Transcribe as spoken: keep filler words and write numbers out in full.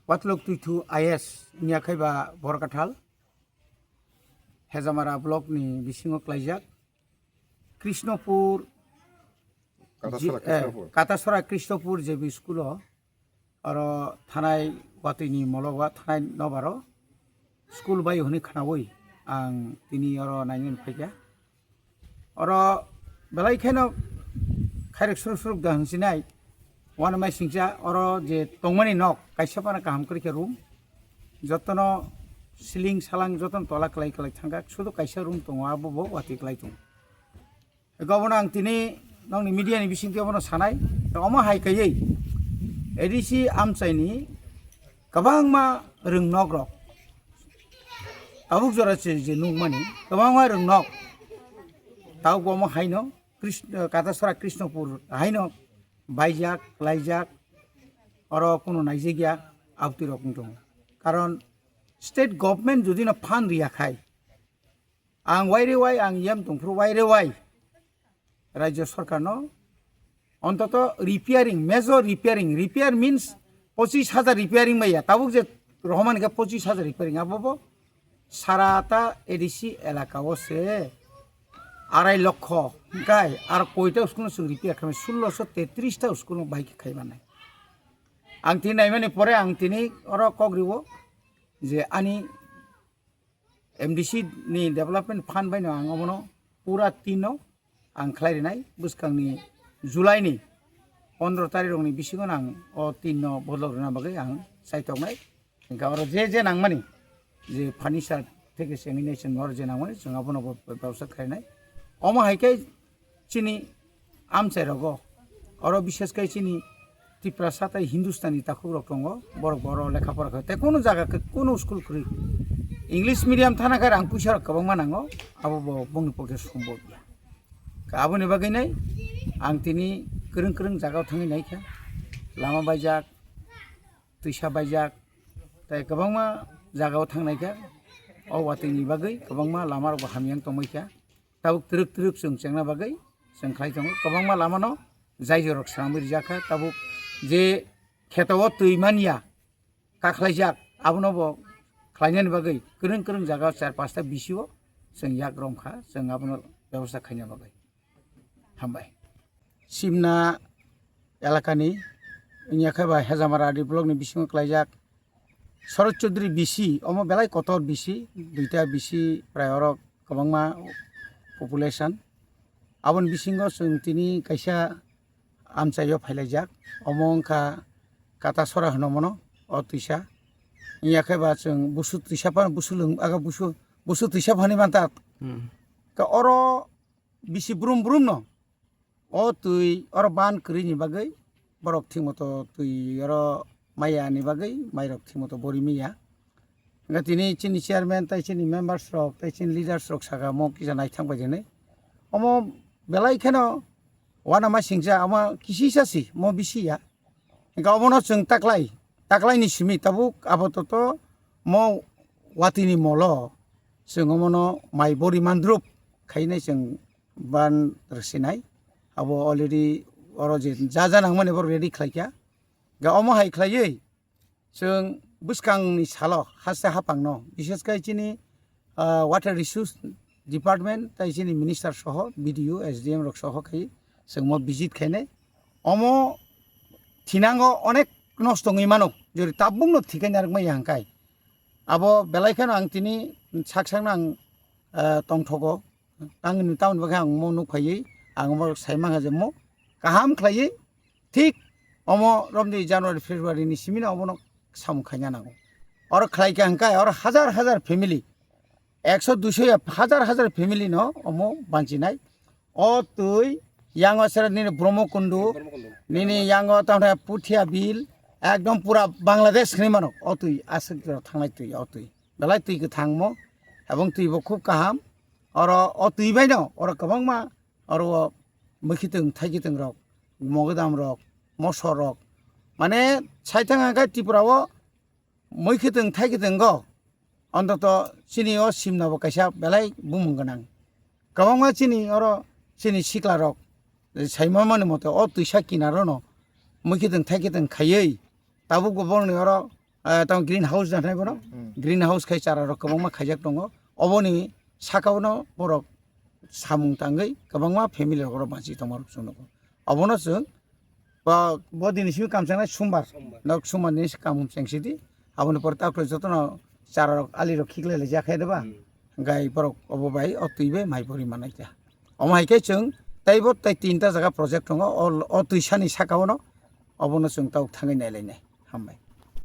Watlok Tuithu I A S wngya khai ba Borkathal, Hejamara block ni bisingo klaijak. Krishnopur, Katasora ji-, eh, Krishnopur. Katasora Krishnopur J B school o, oro thanai watwi ni mologo thanai nobaro school bai hwnwi khnaui ang tini oro nainani phaikha. Oro belai kheno khairok suruk suruk da hwnsinai, uanamai singcha oro je tongmani nok kaisa phano kaham kwrwikha room, jotono siling salang jotono tola kwlai kwlai thangkha, sudu kaisa room tongo, abo bo watwi kwlai tongo. Ego bono ang tini nokni media ni bisingtwi bono sanai, omo hai kaiwi A D C amchaini kwbangma rwngnok rok tabuk jora se je nukmani kwbangma rwngnok tabuk omo haino Krishnopur haino baijak, laijak, oro kunu naijagya abtwi rok wng tongo. Karon state government jodi no phan riya khai, ang waire wai ang yam tongphuru waire wai Rajya Sarkar no ontoto repairing, major repairing, repair means pochis hajar repairing maya, tabuk je rohormani khe pochis hajar repairing, abo bo sara ta A D C elaka o se arai lokho hwnkhe ar koita school no chwng repair khaimani, sulloso tetris ta school no bai khe khaimanai. Ang tini naimani pore ang tini oro kok riwo je ani M D C ni development fund bai no ang omono pura tin no ang khlai rinai, bwskang ni July ni pondro tarik rok ni bisingo no ang o tin no bodol rwna bagwi ang chaitoknai. Hwnkhe oro je je nangmani je furniture theke se wngwi nai chwng oro je nangmani chwng abono bo bebostha khlainai. Omo hai khe chini amchai rogo, oro bishes khai chini Tiprasa tei Hindustani takhuk rok tongo, borok bo oro lekha pora khlai tei kunu jaga khe kunu school kwrwi. English medium thana khe rang puisa rok kwbangma nango, abo bo bongni pokhe sombob ya. Ka aboni bagwi nai ang tini kwrwng kwrwng jaga o thangwi naikha, lama baijak, twisa baijak, tei kwbangma jaga o thangnaikha. O watwi ni bagwi kwbangma lama rok bo hamya wng tongbaikha. Tabuk twrwk twrwk chwng chengna bagwi chwng khlai tongo. Kwbangma lama no jai jorok swnamwi rijak kha. Tabuk je kheto o twi manya kakhlaijak, abono bo khlainani bagwi kwrwng kwrwng jaga o char pasta B C o chwng yak rom kha, chwng abono bebosta khaina bagwi. Hambai. Simna elakani wngya khe ba Hejamara D block ni bisingo klaijak Sharad Chaudhary B C, omo belai kotor B C, duita B C prai oro kwbangma population. Aboni bisingo chwng tini kaisa amchaio phailaijak, omo wngkha Katasora hwno mono, o twisa. Wngya khe ba chwng busu twisa phano, busu lwng-, aga busu, busu twisa phani manta. Hmm. Ka oro bisi brum brum no o twi oro ban kwrwi ni bagwi borok thik moto twi oro maya ni bagwi mairok thik moto bori maya. Hwnkhe tini chini chairman tei chini members rok tei chini leaders rok saka mo kisa naithang bai di hinwi. Omo belai kheno uanama singcha, omo kisisa si, mo bisi ya. Hwnkhe obono chwng taklai, taklai ni simi tabuk apatot mo watwi ni molo chwng omono mai bori mandrup khainai chwng ban rwsinai. Abo already oro je ja ja nangmani bo ready khlaikha. Ga omo hai khlaiwi chwng bwskangni salo haste haphangno, bishes khe chini, ah, Water Resource Department tei chini minister soho, B D O, S D M rok soho khai chwng mo visit khainai. Omo thinango onek nosto wngwi mano, jori tabukno thikai narwkmaya hwnkhe. Abo belai kheno ang tini sak sakno ang, ah, tongthogo. Ang ni tamoni bagwi ang mo nuk phaiwi ang mo sai mankha je mo kaham khlaiwi thik omo romni January February ni simi no obono samung khaina nango. Oro khlai kha hwnkhe oro hajar hajar family, ekso duiso ya hajar hajar family no omo banchinai. O twi yango sera nini Bromokundu, nini yango tamni Puthia Bill, ekdom pura Bangladesh hinwi mano, o twi aswk thangnai twi, o twi belai twi kwthangmo, ebong twi bo khub kaham. Oro o twi baino oro kwbangma oro o mwkhitwng thaikitwng rok, mogodam rok, mosor rok, mane saithang hwnkhe Tripura o mwkhitwng thaikitwng go ontoto chini o simna bo kaisa belai bumung gwnang. Kwbangma chini oro chini sikla rok saimamani mote o twisa kinaro no mwkhitwng thaikitwng khaiwi tabuk bo borokni oro, eh, tamo green house da hinai bono. Hmm. Green house khai chara rok kwbangma khaijak tongo. Oboni sakao no borok samung tangwi kwbangma family rok oro bachwi tongma rok chwng nugo. Obono chwng bo, bo dini simi kam changnai sumbar. Sumbar. Nok sumbar ni kam cheng sidi. Aboni pore takhwlai jotono chara rok ali rok khiklai lai jakha de ba. Hmm. Gai borok obo bai o twi bai mai pori manai kha. Omo hai khe chwng tei bo tei tinta jaga project tongo. O, o twisani sakao no obono chwng tabuk thangwi nailainai. Hambai.